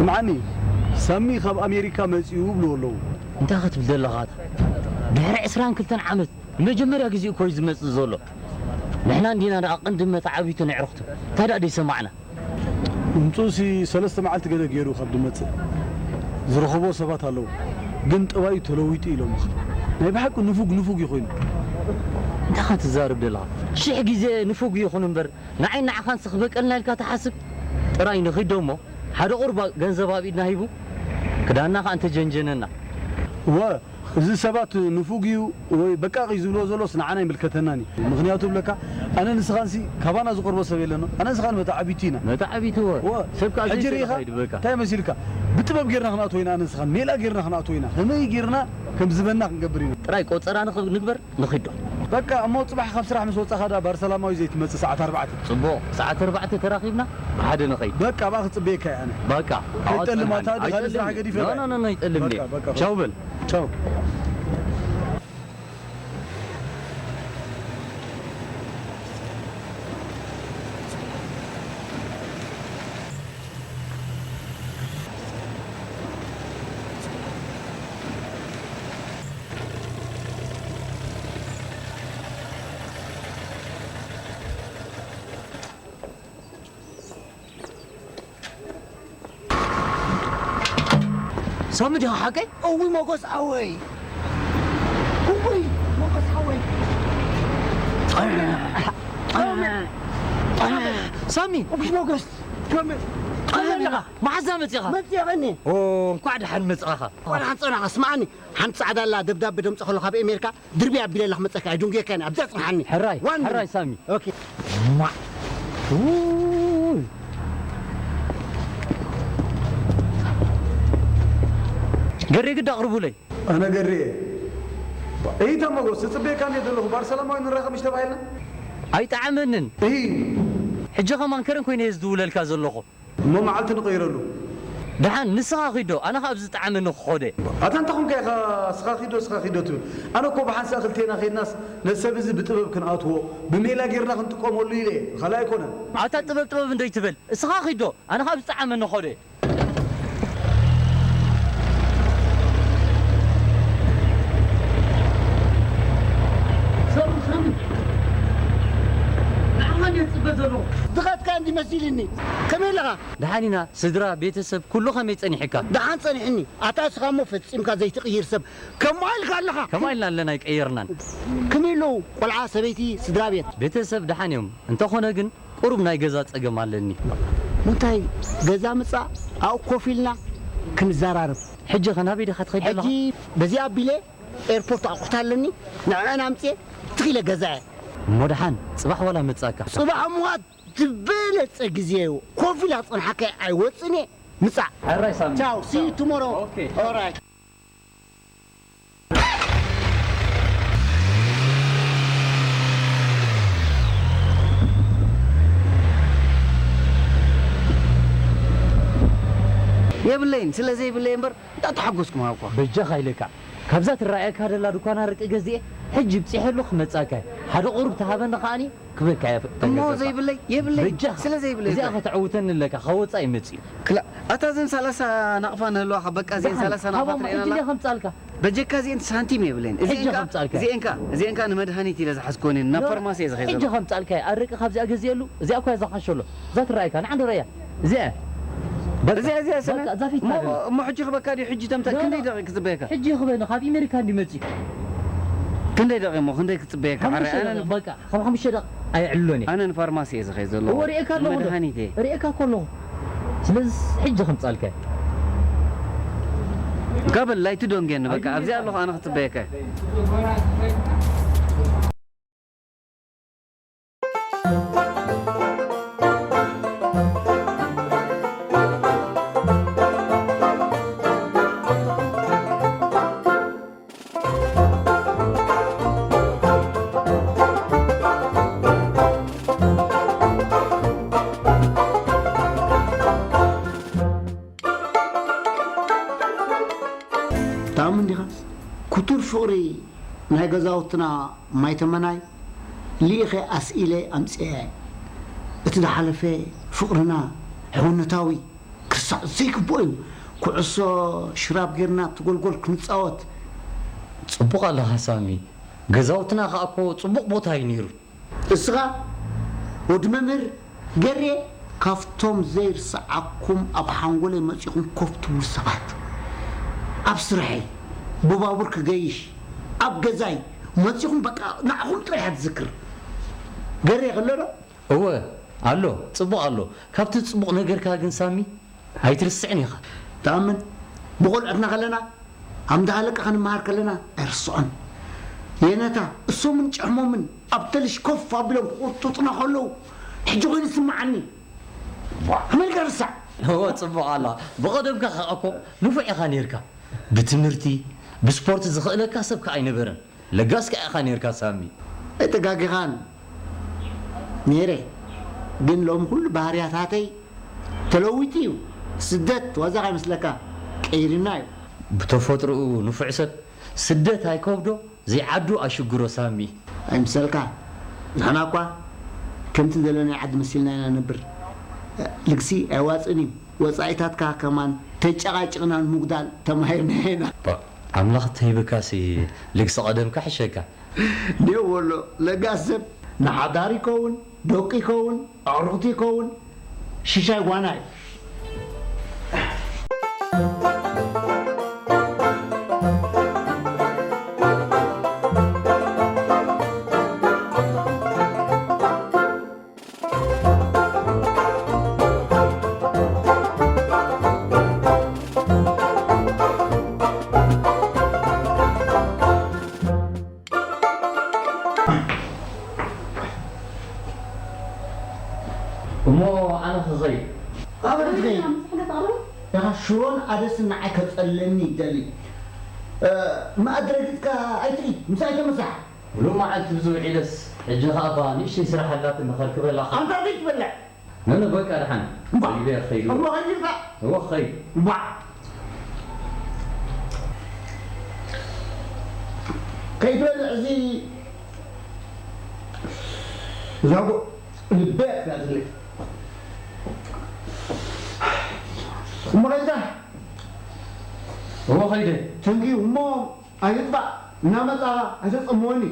ስምዓኒ፣ ሳሚ ካብ ኣሜሪካ መጺኡ ይብሉ ኣለዉ። እንታይ ክትብል ዘለኻ ኣታ? ድሕሪ ዕስራን ክልተን ዓመት ንመጀመርያ ግዜ እኮ እዩ ዝመጽእ ዘሎ። ንሕና እንዲና ደኣ ቀንዲ መተዓቢቱ ነዕርኽቱ። እንታይ ደኣ ደይሰማዕና? ምምጽኡሲ ሰለስተ መዓልቲ ገለ ገይሩ ካብ ዝመጽእ ዝረኸቦ ሰባት ኣለዉ። ግን ጠባዩ ተለዊጡ ኢሎምኻ። ናይ ብሓቂ ንፉግ ንፉግ እዩ ኮይኑ። እንታይ ኢኻ ትዛረብ ዘለኻ? ሽሕ ግዜ ንፉግ ይኹን እምበር ንዓይ ንዓኻንስ ክበቀልና ኢልካ ትሓስብ? ጥራይ ንኺዶ እሞ ሓደ ቁሩብ ገንዘብ ኣብ ኢድና ሂቡ ክዳንና ኸኣ እንተጀንጀነና። እወ፣ እዚ ሰባት ንፉግ እዩ ወይ በቃቕ እዩ ዝብልዎ ዘሎስ ንዓና ኣይምልከተናን እዩ። ምኽንያቱ እብለካ፣ ኣነ ንስኻንሲ ካባና ዝቐርቦ ሰብ የለን። ኣነ ንስኻን መተዓቢቲ ኢና። መተዓቢቲ እወ። እወ። ሰብ ከኣ ሕጂ ዘይሰለኻ ርኢኻ? እዩ ዝበካ። እንታይ መሲልካ? ብጥበብ ጌርና ክንኣትዎ ኢና፣ ኣነ ንስኻን ሜላ ጌርና ክንኣትዎ ኢና። ከመይ ጌርና ከም ዝበና ክንገብር ኢና። ጥራይ ቆጸራ ንኽ-፣ ንግበር፣ ንኺዶ። በቃ፣ እሞ ጽባሕ ካብ ስራሕ ምስ ወጻኻ ደኣ ባር ሰላማዊ ዘይትመጽእ ሰዓት ኣርባዕተ? ጽቡቕ። ሰዓት ኣርባዕተ ተራኺብና ብሓደ ንኸይድ። በቃ፣ ኣብኣ ክጽበየካ እየ ኣነ። በቃ። ከይጠልም ኣታ ድኻ ንስራሕ ኣይጠልም። ገዲፈ ኖ፣ ኖ፣ ኖ፣ ኖ፣ ኣይጠልም በቃ፣ እየ። በቃ፣ ቻው በል። ሳሚ ዲኻ ሓቀይ? እውይ ሞጎስ ሓወይ። እውይ ሞጎስ ሓወይ። ሳሚ! እውይ ሞጎስ። ከመይ? ከመይ ኣለኻ? መሓዛ መጺኻ? መጺእኒ። ኦ፣ እንኳዕ ደሓን መጻኻ። እንኳዕ ደሓን ጸናኻ። ስምዓኒ፣ ሓንቲ ጻዕዳ ኣላ ደብዳበ ደምጽእ ከሎ ካብ ኣሜሪካ ድርብያ ኣቢለላ ክመጸካ እየ፣ ድንጉየካ እየ፣ ኣብዚኣ ጽንሓኒ። ሕራይ፣ ዋን ሕራይ ሳሚ። ኦኬ። ማ-፣ ውይ። ገሬ ግዳ ኣቕርቡለይ። ኣነ ገሬ እየ። እይ ተመጎስ፣ እጽበየካ እንድየ ዘለኹ፣ ባር ሰላማዊ ንራኸብ ምሽ ተባሂልና? ኣይጠዓመንን። እይ። ሕጂ ኸማን ከረን ኮይነ እየ ዝድውለልካ ዘለኹ። እሞ መዓልቲ ንቐይረሉ። ደሓን፣ ንስኻ ኺዶ፣ ኣነ ኸኣ ኣብዚ ዝጠዓመኒ ክኸዶ እየ። ኣታ እንታይ ኾንካ ኢኻ ስኻ ኺዶ፣ ስኻ ኺዶ ትብል? ኣነ እኮ ብሓንሳእ ክልቴና ኸይድናስ ነዚ ሰብ እዚ ብጥበብ ክንኣትዎ፣ ብሜላ ጌርና ክንጥቀመሉ ኢለ እየ። ካልእ ኣይኮነን። ኣታ ጥበብ ጥበብ እንዶ ኣይትበል። እስኻ ኺዶ፣ ኣነ ኸኣ ኣብዚ ዝጠዓመኒ ክኸዶ እየ። ሳሚ፣ ሳሚ። ንዓኻ እንድየ ዝጽበ ዘለኹ። ድኻትካ እንዲ መሲልኒ። ከመይ ኣለኻ? ደሓን ኢና፣ ስድራ፣ ቤተሰብ፣ ኩሉ ከመይ ጸኒሕካ? ደሓን ጸኒሕኒ። ኣታ እስኻ እሞ ፈጺምካ ዘይትቕይር ሰብ፣ ከምኣ ኢልካ ኣለኻ። ከምኣ ኢልና ኣለና፣ ኣይቀየርናን። ከመይ ኣለዉ? ቆልዓ፣ ሰበይቲ፣ ስድራ ቤት? ቤተሰብ ደሓን እዮም። እንተኾነ ግን፣ ቁሩብ ናይ ገዛ ጸገም ኣለኒ። ምንታይ? ገዛ ምጻእ፣ ኣብኡ ኮፍ ኢልና ክንዘራረብ። ሕጂ ኸ ናበይ ዲኻ ትኸይድ ዘለኻ? ሕጂ በዚ ኣቢለ ኤርፖርት ኣቑሑት ኣለኒ፣ ንዕአን ኣምጽኤ ትኽ ኢለ ገዛ እየ። እሞ ደሓን፣ ጽባሕ ዋላ መጻእካ። ጽባሕ እሞ ዝበለጸ ግዜ እዩ። ኮፍ ኢላ ክጸንሓካ እየ፣ ኣይወጽእን እየ። ምጻእ። ሕራይ ሳሚ። ቻው፣ see you tomorrow። ኦኬ። ኦራይት። የብለይን፣ ስለ ዘይብለይ እምበር፣ እንዳ ተሓጎስኩ ምሃብኳ። በጃኻ ኢለካ፣ ካብዛ ትረኣየካ ደላ ድኳን ኣረቂ ገዚኤ፣ ሕጂ ብጺሐሉ ክመጻካ እየ። ሓደ ቁሩብ ተሃበኒ ከኣኒ፣ ክበካ እየ እሞ ተገዛእካ። ዘይብለይ፣ የብለይ፣ በጃኻ። ስለ ዘይብለይ እዚኣ እኮ። ከተዕውተኒ ኣለካ፣ ካብ ወጻኢ መጺኡ። ክላ-፣ ኣታ እዘን ሰላሳ ናቕፋ ንህልዋኻ፣ በቃ እዚኤን ደሓን፣ ሰላሳ ናቕፋ ሃቦም፣ ትርእየን ሕጂ ኣላ? እንዲኻ ምጻልካ። በጀካ እዚኤን ሳንቲም የብለይን። ሕጂ እዚኤን ከ-፣ ከምጻልካ። እዚኤን ከ-፣ እዚኤን ከ ንመድሃኒት ኢለ ዝሓዝኮን እየን። ናብ ኖ፣ ፋርማሲ እየ ዝኸይድ ሕጂ ዘለኹ። ከምጻልካ እየ። ኣረቂ ካብዚኣ ገዚኤሉ፣ እዚኣ እኳ እያ ዝሓሸሎ። እዛ ትረኣየካ፣ ንዓ ዶ ረእያ። እዚኣ። በቃ፣ እዚኣ፣ እዚኣ ሰነ? በቃ፣ እዛ ፊት እሞ፣ ታገላ። እሞ ሕጂ ክበካ ድዩ? ሕጂ ተምታ-፣ ኖ፣ ክንደይ ኖ። ደቂቕ ክጽበየካ? ሕጂ ይኽበኒ፣ ካብ ኣሜሪካ እንዲ መጺኡ። ክንደይ ደቂቕ እሞ፣ ክንደይ ክጽበየካ? ሓሙሽተ ዓረ፣ ኣነ ደቂቕ፣ በቃ፣ ካብ ሓሙሽተ ደቂቕ ኣየዕልሎን እየ። ኣነ ንፋርማሲ እየ ዝኸይድ ዘለኹ። እወ፣ ርእየካ ኣለኹ ዶ? ንመድሃኒት እየ። ርእየካ እኮ ኣለኹ። ስለዚ ሕጂ ከምጻልካ እየ። ጋበል፣ ላይቲ ዶንጌን፣ በቃ፣ ኣብዚ ኣለኹ፣ ኣነ ክጽበየካ እየ። ትኣምን ዲኻ? ክቱር ፍቕሪ ናይ ገዛውትና ማይ ተመናይ ልኢኸ ኣስኢለ ኣምጽኤ። እቲ ዝሓለፈ ፍቕርና ሕውነታዊ ሳ-፣ ዘይግብኦ እዩ። ኩዕሶ ሽራብ ጌርና ኣብቲ ጎልጎል ክንጻወት። ጽቡቕ ኣለኻ ሳሚ። ገዛውትና ከኣ እኮ ጽቡቕ ቦታ እዩ ነይሩ። እስኻ ወዲ መምህር ገሬ፣ ካብቶም ዘይርስዓኩም ኣብ ሓንጎለይ መጺኹም ኮፍ ትብሉ ሰባት። ኣብ ስርሐይ፣ ብባቡር ክገይሽ፣ ኣብ ገዛይ መጺኹም በቃ ንዓኹም ጥራሕ እያ ትዝክር። ገሬ ከሎ ዶ? እወ ኣሎ፣ ጽቡቕ ኣሎ። ካብቲ ጽቡቕ ነገርካ ግን ሳሚ ኣይትርስዕን ኢኻ። ትኣምን? ብቖልዑትና ከለና፣ ኣብ እንዳ ሃለቃ ክንመሃር ከለና ኣይርስዖን። የነታ እሶምን ጭሕሞምን ኣብ ተልሽ ኮፍ ኣቢሎም ክቑርጡጡና ከለዉ፣ ሕጂ ኮይኑ ይስምዓኒ። ከመይ ኢልካ ርሳዕ? እወ ጽቡቕ ኣላ። ብቐደምካ ከኣ እኮ ንፉዕ ኢኻ ኔርካ። ብትምህርቲ፣ ብስፖርት ዝኽእለካ ሰብ ከኣ ኣይነበረን። ለጋስ ከኣ ኢኻ ኔርካ ሳሚ። ኣይተጋጊኻን ኔረ፣ ግን ሎሚ ኩሉ ባህርያታተይ ተለዊጡ እዩ። ስደት ዋዛ ከይመስለካ ቀይርና እዩ። ብተፈጥርኡ ንፉዕ ሰብ ስደት ኣይከብዶ ዘይዓዱ ኣሽግሮ ሳሚ። ኣይምሰልካ፣ ንሕና እኳ ከምቲ ዘለናዮ ዓዲ መሲልና ኢና ንነብር። ልግሲ ኣየዋጽእን እዩ። ወጻኢታትካ ከማን ተጨቓጭቕና ንምጉዳል ተማሂርና ኢና። ኣምላኽ እንተሂብካሲ ልግሲ ቀደም ክሕሸካ። ኔው በሎ ለጋስ ሰብ ንሓዳር ይከውን ደቂ ይከውን ኣዕሩኽቲ ይከውን ሽሻይ ጓና እዩ። እሞ ኣነ ክኸይድ። ኣበይ ትኸይድ? ኢኻ ሽሮን ኣደስን ንዓይ ከጸልለኒ ይደሊ። እ፣ መኣዲ ረጊጽካ ኣይትኺድ፣ ምሳይ ተመሳሕ። ሙሉእ መዓልቲ ብዝውዒለስ፣ ሕጂ ኸኣ እባ ንእሽተይ ስራሕ ኣላትኒ ከርክበላ። ኣንታ ዘይትበልዕ። ነነ በቃ ደሓን እባ። ኢለ ክኸይድ እሞ። ኸይድ ኢልካ። እወ ክኸይድ። እባ። ከይትበልዕ እዚ እዛ ጎ-፣ ልበይ ኣትናትለይ። እሞ ኸይድካ። እወ ኸይደ። ተንኪዩ እሞ ኣይጥፋእ። እናመጻኻ ኣይተጸምወኒ።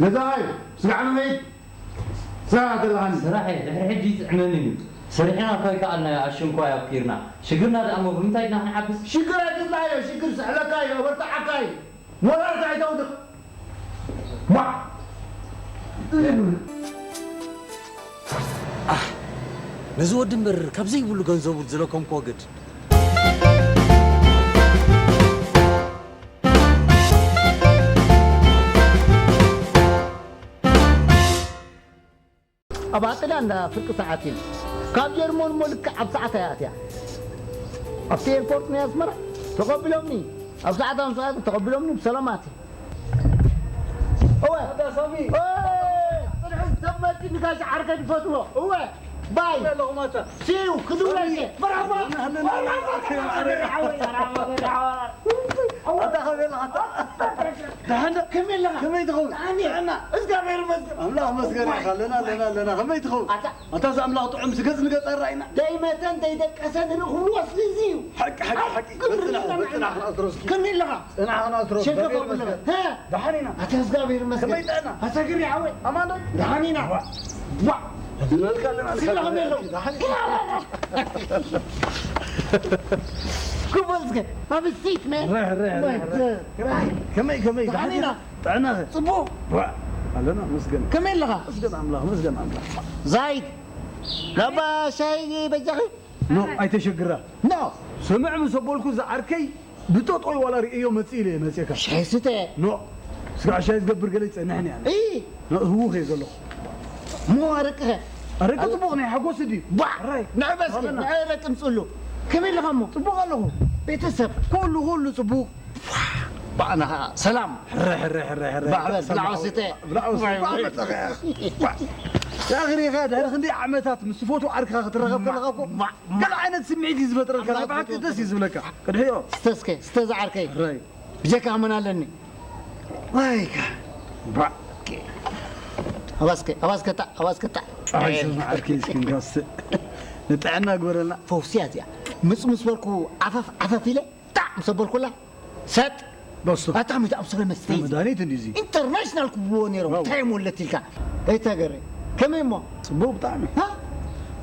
ገዛኻ እዩ። ስጋዕ ንኸይድ። ስራሕ ኣለኻኒ። ስራሕ እየ፣ ድሕሪ ሕጂ ይጥዕመኒ እዩ። ሰሪሕና እኳ ኣይከኣልናዮ፣ ኣሽንኳይ ኣብኪርና። ሽግርና ደኣ እሞ ብምንታይ ድና ክንዓብስ? ሽግር ኣይትጥላዮ፣ ሽግር ስሕለካ እዩ፣ ኣበርትዓካ እዩ። ሞራልካ ኣይተውድቕ። ዋ! ኣህ፣ ነዚ ወዲ እምበር ካብ ዘይብሉ ገንዘቡ ዝለከምክዎ ግድ። ኣብ ኣጥዳ እንዳ ፍርቂ ሰዓት እዩ። ካብ ጀርመን እሞ ልክዕ ኣብ ሰዓት እያ ኣትያ። ኣብቲ ኤርፖርት ናይ ኣስመራ ተቐቢሎምኒ። ኣብ ሰዓት ኣምሳት ተቐቢሎምኒ ብሰላም ኣትየ። እወ። ኣታ ሳሚ። እወ። ጽንሑ ሰብ መጺ ንጋሽ ዓርከይ ዝፈትዎ። እወ። ባይ። ኣለኹም ኣታ። ሲዩ ክድውለልየ። መርሓባ። ኣታ ከመይ ኣለኻ? ደሓን ዶ? ከመይ ኣለኻ? ከመይ ትኸውን? ደሓን እየ። ጥዕና? እግዚኣብሔር ይመስገን። ኣምላኽ ይመስገን ኢኻ። ኣለና፣ ኣለና፣ ኣለና። ከመይ ትኸውን? ኣታ ኣታ እዚ ኣምላኽ ጥዑም፣ እዚ ገጽ ንገጽ ኣረኣይና። ደይመተ ደይደቀሰ ንርኢ ኩሉ ወስሊ እዚ እዩ። ሓቂ፣ ሓቂ፣ ሓቂ። ሓቂ በጽናሕ፣ ንርኢ በጽናሕ ኣለና። ክነእስሮ እስኪ። ከመይ ኣለኻ? ጽናሕ ክነእስሮ። ሸንከፍ እግዚኣብሔር ኣብሎ። ይመስገን። ሀ? ደሓን ኢና። ኣታ እግዚኣብሔር ይመስገን። ከመይ ጥዕና? ኣታ ግሪ ሓወይ። ኣማን ዶ? ደሓን ኢና። ዋ። ዋ። ዝበልካ ኣለና። ስለ ከመይ ኣለዉ? ደሓን ኢና። ክበል እስከ። ኣብ ስቲት፣ መን? ርሕ፣ ርሕ፣ ርሕ፣ ርሕ። ርሕ። ከመይ፣ ከመይ? ደሓን ደሓን ኢና። ኢና። ጥዕናኸ? ጽቡቕ። ዋ፣ ኣለና፣ መስገን። ከመይ ኣለኻ? መስገን ኣምላኽ፣ መስገን ኣምላኽ። ዛይድ፣ ናባ ሻሂ በጃኺ? ኖ፣ ኣይተሸግራ። ኖ። ስምዕ ምስ ኣበልኩ ዝዓርከይ ብጠጦይ ዋላ ርእዮ መጽእ ኢለ እየ መጽእካ። ሻሂ ስተ። ኖ። ስጋዕ ሻሂ ዝገብር ገለ ይጸንሕኒ ኣነ። እይ። ኖ፣ ህዉኽ እየ ዘለኹ። ሞ ኣረቅኸ? ኣረቂ ጽቡቕ ናይ ሓጎስ ድዩ? ቧዕ! ራይ። ንዕበ እስኪ፣ ኣለና። ንዕበ ቅምጽሉ። ከመይ ኣለኻ እሞ? ጽቡቕ ኣለኹ። ቤተሰብ? ኩሉ፣ ኩሉ ጽቡቕ። ባዕና ኸዓ ሰላም። ሕረ፣ ሕረ፣ ሕረ፣ ሕረ። ባዕ በል፣ ሰላም ብላዕ ወስተ። ብላዕ ወስተ። ዋይ፣ ባዕ ዋይ። መጸኸ። ባዕ። ዳግሪኻ ድሕሪ ክንደይ ዓመታት ምስ ትፈትዎ ዓርክኻ ክትራኸብ ከለኻ እኮ ማ-፣ ማ-፣ ገለ ዓይነት ስምዒት እዩ ዝፈጥረልካ። ናይ ብሓቂ ደስ እዩ ዝብለካ። ቅድሕዮ። ስተ እስከ፣ ስተ ዝዓርከይ። ሕራይ። ብጀካ መን ኣለኒ? ዋይካ። ባዕ። ኣባስከ፣ ኣባስከታ፣ ኣባስከታ። ኣይ፣ ስምዓ ዓርከይ እስኪ እንካስ ንጥዕና ግበረልና። ፈውሲ እያ እዚኣ። ምጽ ምስ በልኩ ዓፈፍ ዓፈፍ ኢለ ጣዕ ምስ ኣበልኩላ ሰጥ። በሱ። ኣታ ሚት ኣብ ስለ መስተ እዩ። መድሃኒት እንዲዚ። ኢንተርናሽናል ክብልዎ ነይሮም። ዋው። እንታይ ሞለት ኢልካ? ኣይተገረ። ከመይ እሞ? ጽቡቕ ብጣዕሚ። ሃ?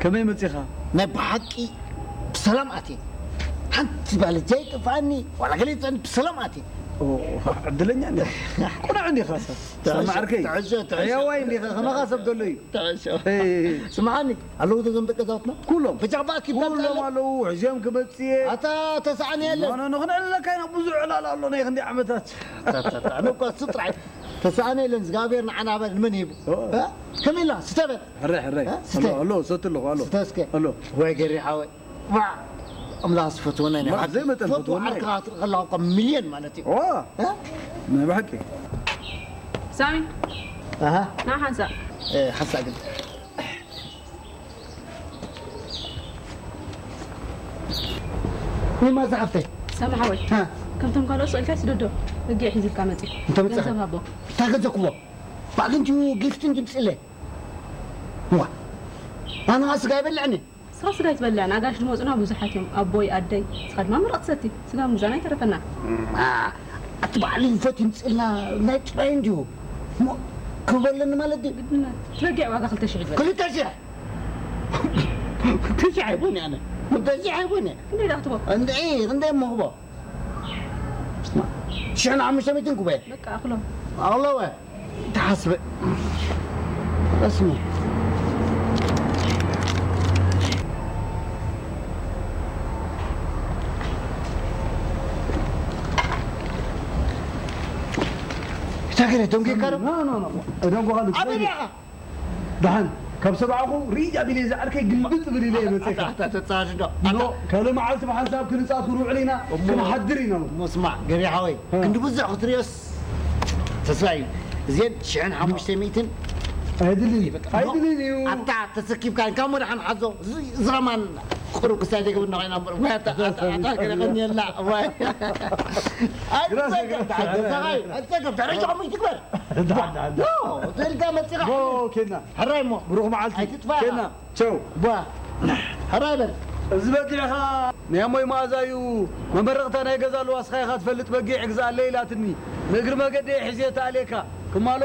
ከመይ መጺኻ? ናይ ብሓቂ ብሰላም ኣትየ። ሓንቲ ባልጃ ይጠፍኣኒ፣ ዋላ ገለ ይጠፍኣኒ፣ ብሰላም ኣትየ። ኦ፣ ዕድለኛ እንዲኻ። ቁኑዕ እንዲኻ ሰብ። ትዕሾ፣ ሰማዕርከይ። ትዕሾ፣ ትዕሾ። ሕያዋይ እንዲኻ፣ ከማኻ ሰብ ዘሎ እዩ። ትዕሾ። ኤይ፣ ኤይ፣ ኤይ። ስምዓኒ፣ ኣለዉ እዞም ደቂ ገዛውትና? ኩሎም። ብጃባ ኪዳን ኩሎም ኣለዉ። ኣለዉ፣ ሕዝዮም ክመጽእ እየ። ኣታ ተሳእኒ የለን። ኖ፣ ኖ፣ ኖ፣ ክንዕልለካ ኢና፣ ብዙሕ ዕላል ኣሎ ናይ ክንደይ ዓመታት። ኣታ፣ ኣታ፣ ኣታ፣ ኣነ እኮ እሱ ጥራይ ተሳእኒ የለን፣ እግዚኣብሔር ንዓና ኣበል ንመን ሂቡ? ኦ። እ? ከመይ ኢላ? ስተ በል። ሕራይ፣ ሕራይ። እ? ስተ። ኣሎ፣ ኣሎ፣ ሰቲ ኣለኹ፣ ኣሎ። ስተ እስከ። ኣሎ። ወይ ገሪ ሓወይ። ዋ! ኣምላኽ ዝፈትወና ኢና። ማ-፣ ዘይመጠን ትፈትዎ ፈትወና ዓርካ እዩ። ክትርኢ ከለኻ እኮ ሚልዮን ማለት እዩ። ኦ! እ? ናይ ብሓቂ። ሳሚ። ኣሃ። ና ሓንሳእ። እ፣ ሓንሳእ ግን። ወይ ማዛ ሓፍተይ። ሳሚ ሓወይ። ሃ። ከምቶም ካልኦት ስእልካ ስደዶ። በጊዕ ሒዝልካ መጺ። እንተ መጻ። ገንዘብ ሃቦ። እንታይ ገንዘብ ክቦ? ባዕሉ እንዲሁ ጊፍት እንዲምጽእለ። ዋ። ኣነ ስጋ ይበልዕኒ። ስጋ ስጋ ይትበልዕ። ኣጋይሽ ዝመጹና ብዙሓት እዮም። ኣቦይ፣ ኣደይ። ስኻ ድማ ምረቕ ትሰቲ። ስጋ ምዛና ይተረፈና። ማ፣ ኣቲ ባዕሉ ይፈት ይምጽእልና ናይ ጥራይ እንዲሁ። ሞ፣ ክበለኒ ማለት ድዩ? ግድነት። ትበጊዕ ዋጋ ክልተ ሽሕ ይበል። ክልተ ሽሕ? ክልተ ሽሕ ኣይኮን ኣነ። ክልተ ሽሕ ኣይኮን። ክንደይ ዳ ክትቦ? እንደ፣ እንደ እሞ ክቦ። ሽሕን ሓሙሽተ ሚእትን ክቦ። በቃ፣ ኣኽሎም። ኣለወ። ተሓስበ። እስሙ። እታ ገለ ደንጒካ ዶ? ኖ፣ ኖ፣ ኖ። ደንጓኻ ልትሰሚ። ኣበይ ዲኻ? ደሓን፣ ካብ ሰብዓኹ ርኢድ ኣቢለ ዝዓርከይ ግልብጥ ብል ኢለ እየ መፅእካ። ኣታ፣ ኣታ፣ ተፃዋች ዶ? ኖ፣ ኣታ። ካልእ መዓልቲ ብሓንሳብ ክንፃት ክንውዕል ኢና፣ እሞ፣ ክንሓድር ኢና። እሞ ስማዕ፣ ገበያ ሓወይ፣ እ። ክንዲ ብዙሕ ክትሪኦስ ተስፋ እዩ። እዚአን ሽሕን ሓሙሽተ ሚእትን ኣየድልን እዩ፣ በቃ፣ ኣየድልን እዩ። ኣታ ተሰኪብካ፣ ካብ መድሓን ሓዞ፣ እዚ፣ እዚ ኸማን ቁሩብ ክሳይ ዘይገብር ንኾይና እምበር፣ ወይ ኣታ፣ ኣታ፣ ኣታ፣ ገረቐኒ የላ፣ ወይ። ኣይ፣ ግራስ ትጸገብ፣ ገረቐኒ። ደሓን፣ ደሓን። ኣይ፣ ትጸገብ፣ ደረጃ ከምኡ ይትግበር። ደሓን፣ ደሓን። ኖ፣ ዘልካ መጺኻ። ኖ፣ ኬና። ሕራይ እሞ። ብሩኽ መዓልቲ። ኣይትጥፋእ። ኬና። ቸው። ቧ። ሕራይ በል። እዚ በጊዕኻ ናይ ኣሞይ መኣዛ እዩ። መመረቕታ ናይ ገዛ ኣለዋ፣ እስኻ ኢኻ ትፈልጥ፣ በጊዕ ግዝኣለይ ኢላትኒ። ንእግሪ መገደይ ሒዘ ተኣልየካ። ክማሎ።